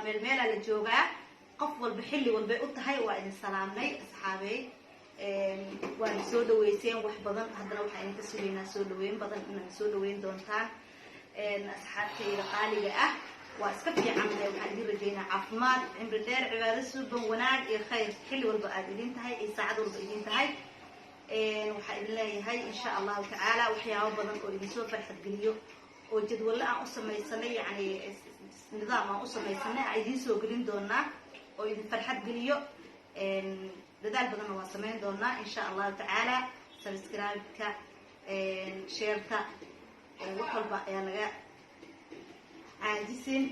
Meel meelaa la joogaa, qof walba xilli walbay u tahay. Waa idin salaamnay, asxaabey. Waana soo dhaweyseen wax badan. Haddana waxaa idinka sugaynaa soo dhaweyn badan, inaad soo dhaweyn doontaan. Asxaabtayda qaaliga ah, waa iska fiicantahay. Waxaan idin rajaynaa caafimaad, cimri dheer, cibaado suuban, wanaag iyo khayr, xilli walba aad idin tahay iyo saacad walba idin tahay. Waxaa idin leeyahay, insha Allahu tacaala, waxyaabo badan oo idinsoo farxad geliyo oo jadwalle aan u samaysanay, yani nidaam aan u samaysanay, aan idiin soo gelin doonaa oo idin farxad geliyo. Dadaal badanna waan samayn doonaa, insha Allahu tacaala. Subscribe-ka, share-ta, wax walba ayaa naga caajisin.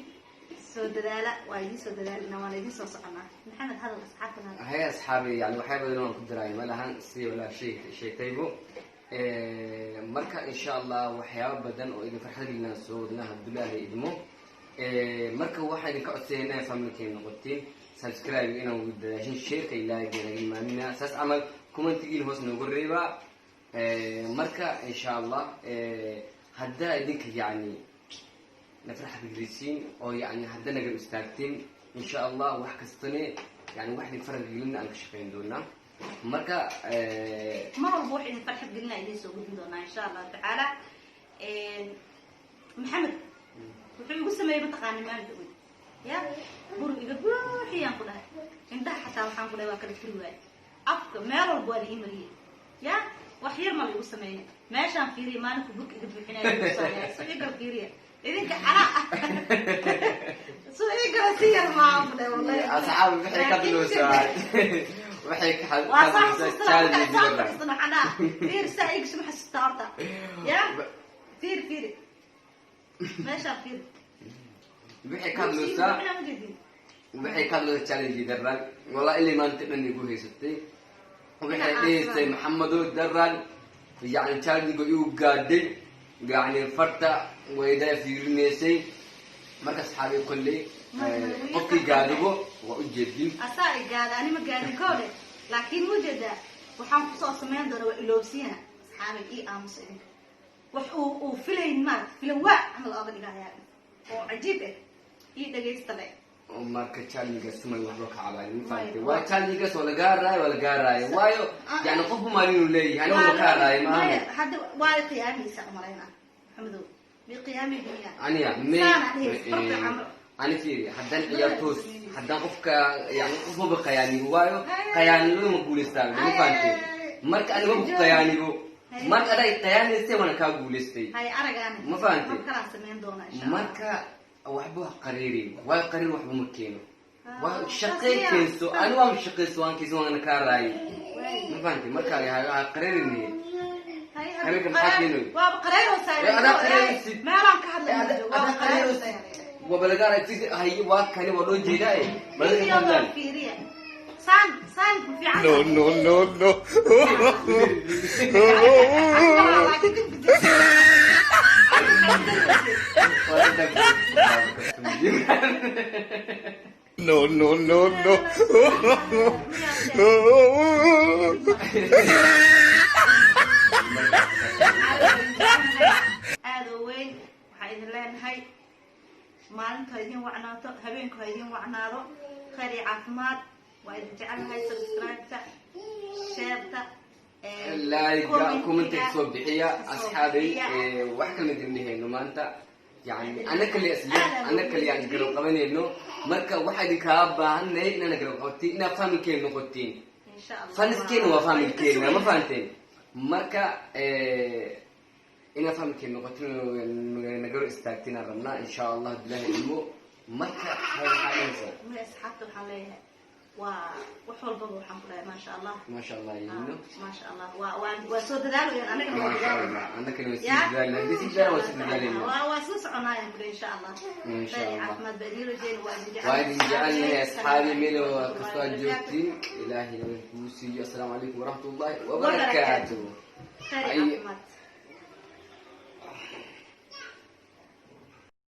Soo dadaala, waa idiin soo dadaalina, waana idiin soo soconaa. Maxamed, hadal asxaabtana. Hay asxaabi, yani waxyaa badan waan ku daraay ma lahan, sidii walaa shay sheegtaybo. Marka insha Allah waxyaaba badan oo idin farxad gelinaan soo wadnaa, hadduu idmo. Marka waxaa idinka codsanaya inay family-keena noqotiin, subscribe inaan ugu dadaashin, share-ka ilaahay naga imaanina, saas camal comment-igiin hoos noogu reebaa. Marka insha Allah haddaa idinka yani na farxad gelisiin oo yani hadda naga istaagtiin, insha Allah wax kastane yani wax idin farxad gelina aan ka shaqeyn doonaa. Marka mar walba wax idin farxad gelina idiin soo gudin doonaa, insha Allahu tacaala. Maxamed wuxuu igu sameeyey, mataqaani, maalinta oyd ya bur iga buuxiyaan ku dhahay. Indhaha xataa waxaan ku dhahay waa kala furi waaye, afka meel walba waa la ii mariyey. Ya wax yar ma la igu sameeyey. Meeshaan fiiriya, maalinku burka iga buuxinaya so igala fiiriya idinka xalaa so igala si yar maahan ku dhahay, wallahi. Asxaabi, waxay ka bilowsaa, waxay ka Waa saa bilowsaa xasuustaa. Challenge. Saa fadhiistan waxaan dhaha, fiir, saa igasho ma xasuustaa horta? Ya fiir, fiiri meeshaan, fiir. Waxay ka hadlaysaa, waxay ka hadlaysaa challenge daran. Walaa ilay maanta dhan igu haysatay, waxay dhehaysay, "Maxamedo daran, yani challenge igu gaadhay, yani farta waydaa fiirinaysay." Marka asxaabi, kolley qofkii gaadhigo waa u jeedin. Asaa i gaada, ani ma gaadin koodhe, laakiin mujeedaa waxaan kusoo samayn doona waa iloobsiina. Asxaabay, ii aamusa idinka. Wax uu filayn maarata, filan waa camal ooga dhigaya oo cajiib ah. Ii dhagaysta le. Marka challenge sumay waxba ka cabaani, ma fahamtay? Waa challenge waa lagaa raayo, waa lagaa raayo, waayo yani qofku maalin uu leeyahay, anigu ma kaa raayo maaha. Hadda waa i qiyaamaysa umalaynaa. Maxamedow, mi qiyaamay miya? Aniga may. Saana dhihi, farqi camal. Ani fiiri, haddaan ciyaartoos, haddaan qofka yani qof maba qayaanigo, waayo qayaanimada ma guulaystaan, ma fahamtay? Marka aniga ma qayaanigo, marka adaa qayaanaysay waana kaa guulaystay. Hay aragaani. Ma fahantay? Mar kalaan samayn doonaa, insha Allah. Marka waxba ha qariirin, waayo qariir waxba ma keeno. Waa shaqey keenso, ani waan shaqeyso, waan keenso, waana kaa raayay, ma fahamtay? Marka ha qariirin. Qariirka maxaa keenayo? Waaba qareeraysaa. Eh, adaa qareeraysid. Meelaan ka hadlay. Adaa qareeraysid, wabalagaara hay, waa kani waa loo jeedaa e balada ka hadlaan. Fiiriya, saan saan ku fiican. No, no, no, no. Laakiin dib dib. No, no, no, no. Aada oo weyn waxaa idin leenahay, maalintu ha idin wacnaato, habeenku ha idin wacnaado, khayr iyo caafimaad. Waa idin jecelnahay. Subscribe-ta, share-ta, Like, comment soo bixiya, asxaabay. Wax kale idin dhehayno maanta, yani ana kaliya isle ana kaliya aan garab qabanayno. Marka waxaa idinkaga baahanay inaana garab qabatiin, inaad family-keena noqotiin. Insha Allah. Fans-keena waa family-keena, ma fahanteen? Marka inaad family-keena noqotiin, nagaro istaagtiin aan rabnaa, insha Allah bilahi ilmo. Marka hay, maxaa dhahaysaa? Ma asxaabta waxaan leeyahay, waa wax walbaba waxaan ku dhahay, maasha Allah. Maasha Allah yino. Maasha Allah, waa soo dadaalayaan anagana, waa maasha dadaalayaan. Allah, annakana waa sii Ya. dadaalna, haddii sii dadaalan waa sii dadaalayna. Waa soo soconaayaan kule, insha Allah. Insha Khayr iyo Allah. caafimaad baa idiin rajeyn, waa idin Waa idin jecelnahay, asxaabi, meel kastoo aad joogtiin. Ilaahay nabad kuu siiyo. Assalaamu calaykum waraxmat ullahi wabarakaatu. Khayr iyo caafimaad.